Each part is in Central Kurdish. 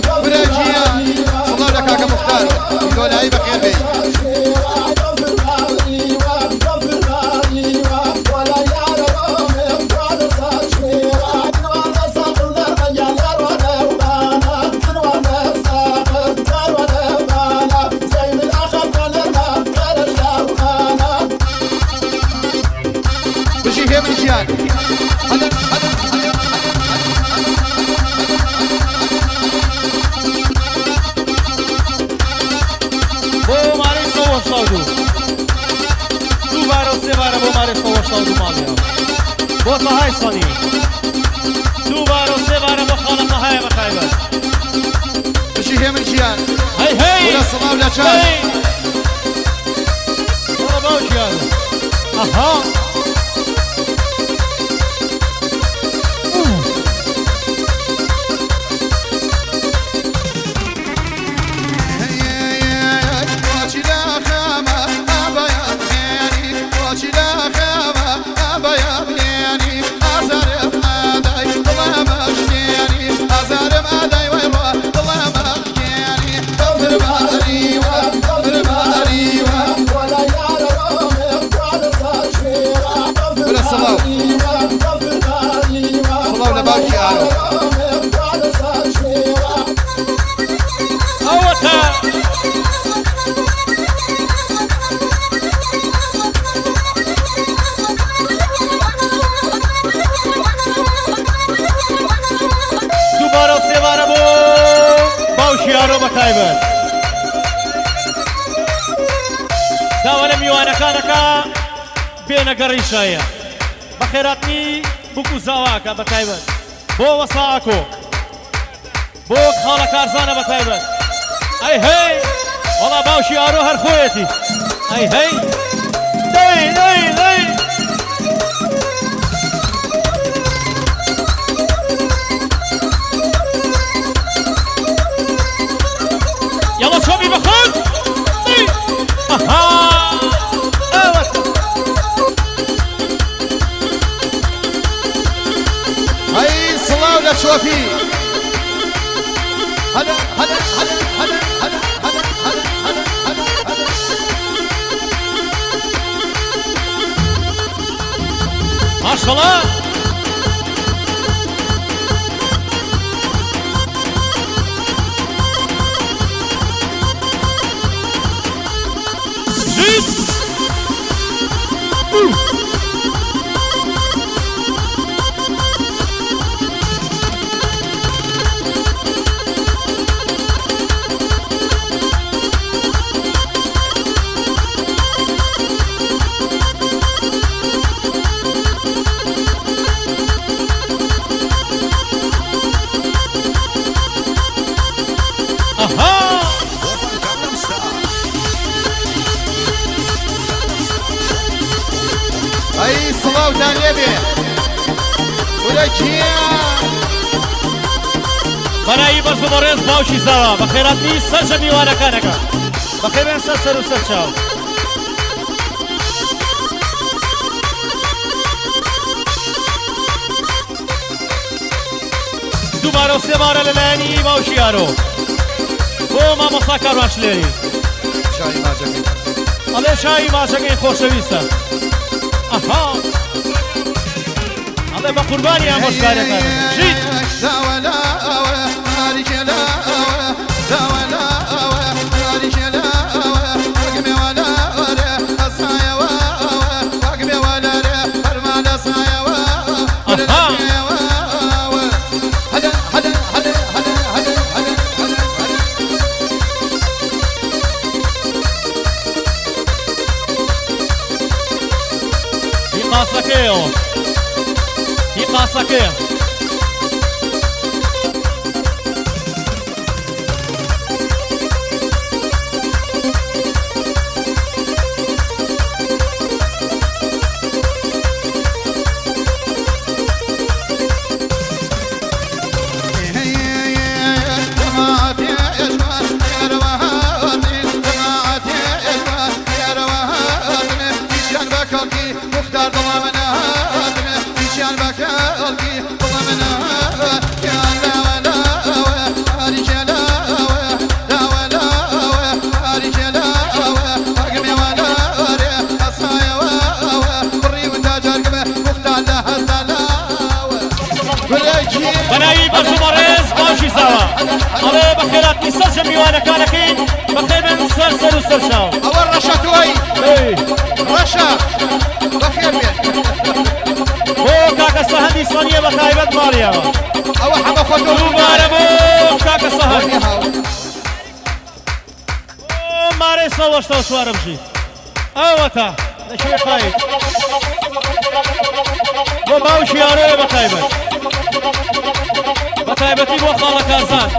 کورە گیان سڵاو لە کاکە موختار گۆلایی بەخێر بێی. بژی هێمن گیان. بۆ مارەی 182 دووبارە و سێبارە بۆ مارەی 182 ماڵیەوە بۆ تەهای سەنی دووبارە و سێبارە بۆ خاڵە تەهایە بە تایبەت. بژی هێمن گیان. هەی هەی کورە سڵاو لە چاک. هەی وەڵا باوکیان ئەها. کورە سڵاو سڵاو لە باوکی ئارۆ. ئەوەتا دووبارە و سێبارە بۆ باوکی ئارۆ بە تایبەت داوا لە میوانەکانەکە بێنە گەڕی شایە بەخێراتنی بوک و زاواکە بە تایبەت بۆ وەسا ئاکۆ بۆ خاڵە کارزانە بە تایبەت ئەی هەی وەڵا باوکی ئارۆ هەر خۆیەتی ئەی هەی دەی دەی دەی. یاڵا چۆمی بەخۆت دەی ئەها ئەوەتە. ئەی سڵاو لە چۆپی. هەلە هەلە هەلە هەلە هەلە هەلە هەلە هەلە هەلە هەلە. ماشەڵا. بژیت. ئەها. ئەی سڵاوتان لێبێ کورە گیان. بەرایی بەرز و بەڕێز باوکی زاوا بە خێراتنی سەرجەم میوانەکانەکە بەخێربێن سەر سەر و سەر چاو. دووبارە و سێبارە لەلایەنی باوکی یارۆ بۆ مامۆستا کاروان شلێری. چای ماجەکەی. ئەڵێ چای ماجەکەی خۆشەویستە. ئەها ئەڵێ بە قوربانی ئامۆژگاریەکانت ژیت. ئەها. هی قاسەکەیەوە هی قاسەکەیە. بەناوی بەرز و بەڕێز باوکی زاوا ئەڵێ بەخێراتنی سەرجەم میوانەکانەکەین، بەخێربێن سەر سەر و سەر چاو. ئەوە ڕەشە تۆی ڕەشە، بەخێر بێن. بۆ کاکە سەهەندی سەنیە بە تایبەت ماڵیەوە. ئەوە حەمە خۆتۆ. دووبارە بۆ کاکە سەهەند. مارەی 184 بژیت. ئەوەتا لەکوێ قایت بۆ باوکی یارۆیە بە تایبەت، بە تایبەتی بۆ خاڵە کارزان.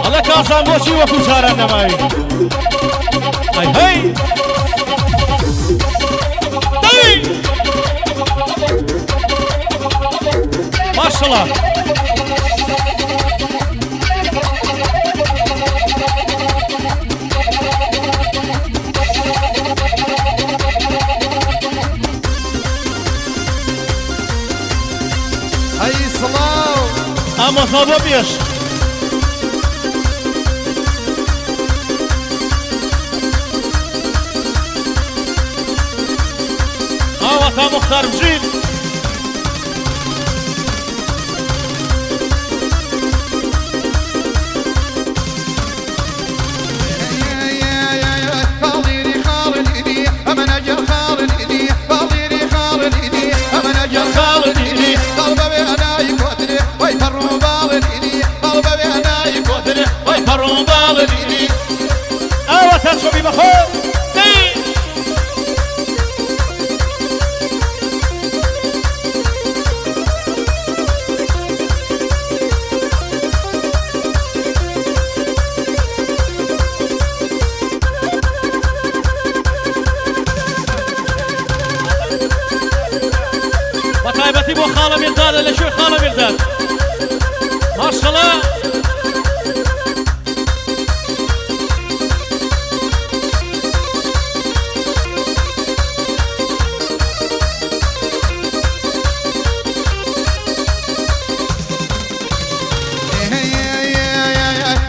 ئەڵێ کارزان بۆچی وەکو جاران نەماوی؟ هەی هەی دەی ماشەڵا. هەی سڵاو. ئامۆزا بۆ پێش. ئاوەتا مختار بژیت. ئاوەتا چۆبی بەخۆ. بە تایبەتی بۆ خاڵە میردادە. لە کوێ خاڵە میرداد؟ ماشەڵا.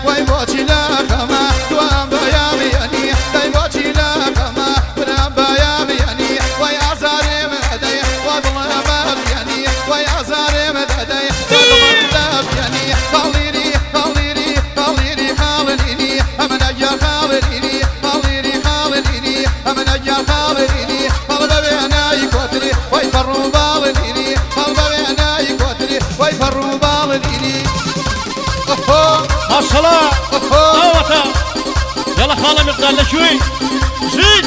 وای بۆچی لە خەمە دوام بەیامیانی، دای بۆچی لە خەمە برام بەیامیانی، وای ئازارێ دەدەی وا دڵە بەژیانی، وای ئازارێ دەدەی دڵە بەژیانی، خاڵیری خاڵیری خاڵیری خاڵینی ئەمە نەگیان، خاڵینی خاڵیری خاڵینی ئەمە نەگیان، خاڵینی خاڵ بەوێ نای کۆتری، وای فەڕوو باڵینی، خاڵ بەوێ نای کۆتری، وای فەڕوو باڵینی. ئۆهۆ. ماشەڵا. ئۆهۆ. ئاوەتا یاڵە خاڵە مقدار لە کوێی ژیت.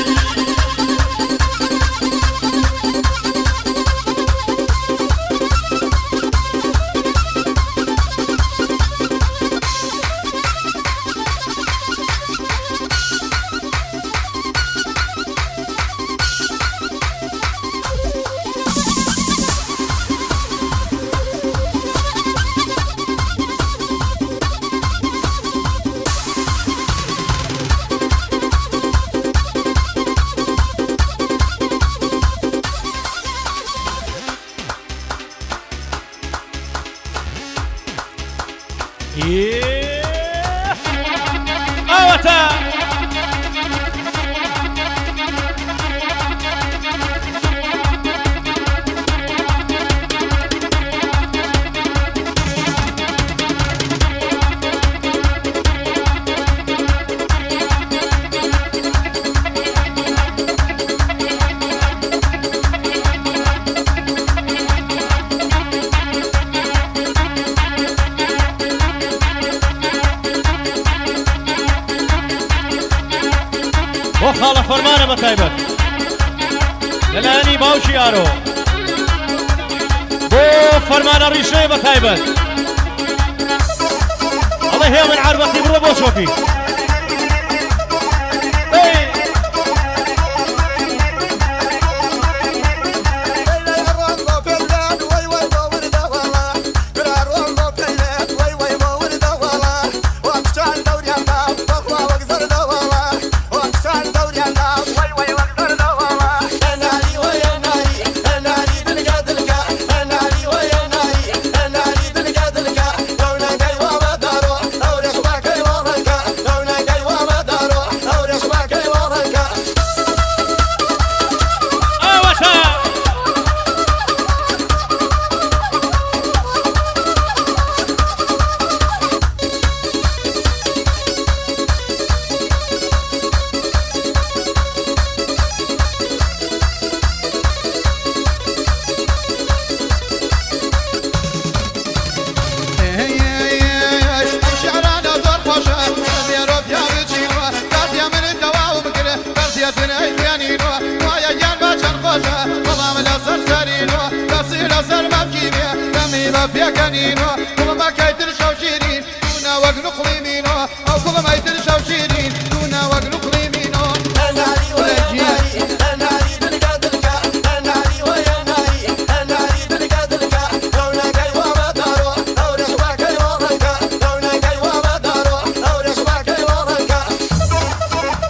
ئاوەتا بۆ خاڵە فەرمانە بە تایبەت لەلایەنی باوکی ئارۆ، بۆ فەرمانە ڕیشەیە بە تایبەت. ئەڵێ هێمن عەربەتی بڕۆ بۆ چۆپی. ئەی. خۆشە بەڵام لەسەر سەرینۆ دەستی لەسەر مەمکی بێ دەمی بە پێکەنینۆ کوڵمەکەی ترشە و شیرین دوونە وەک نوقڵی مینۆ ئەو کوڵمەی ترشە و شیرین دوونە وەک نوقڵی مینۆ.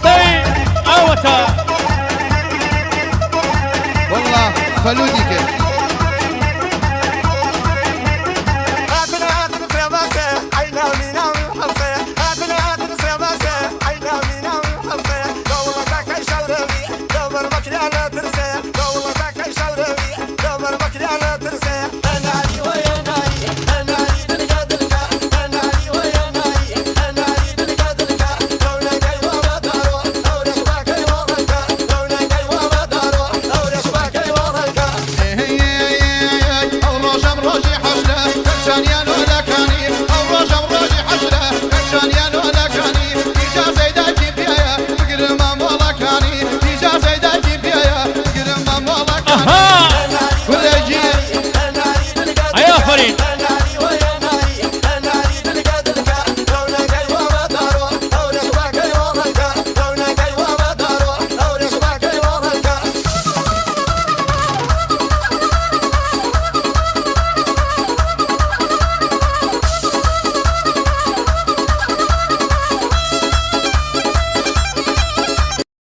دەی ئەوەتا. والله فەلوودی کرد.